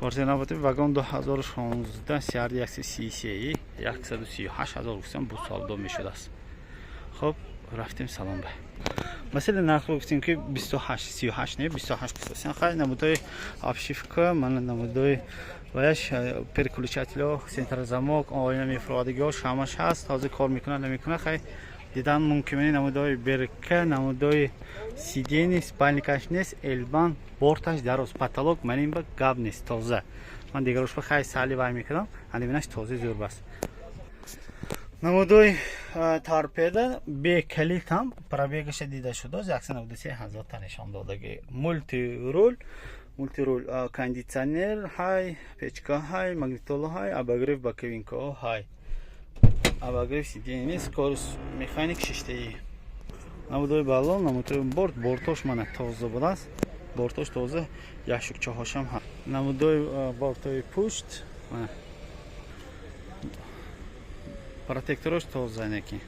Порше навбати вагон 2016, CRD 133, 138 ҳазор гуфтам, бу савдо мешудааст. Хоб, рафтем салон ба. Масалан, нархро гуфтем, ки 28, 38 не, 28 гуфтасен. Хай, намудои обшивка, мана намудои ваяш, переключателё, центр замок, оина мефуродагиҳош ҳамаш ҳаст. Ҳозир кор мекунад, намекунад, хай, дидан мумкин. Намудои берка, намудои сиденье, спальникаш нест, элбан, борташ дароз, потолок манин ба гап нест, тоза. Ман дигарош ба хай сали вай мекардам, андиминаш тоза, зӯр баст. Намудои торпеда бе калит ҳам пробегаша дида шудааст, 193 ҳазор та нишон додаги. Мультируль, мультируль, кондитсионер ҳай, печка ҳай, магнитола ҳай, обогрев боковинкаҳо ҳай, обогрев сиденье нест, скорость механик шиштаи. Намудои балон, намудои борт, бортош мана тоза будааст, бортош тоза, яшукчаҳошам ҳа. Намудои бортои пушт, мана протекторош тоза неки.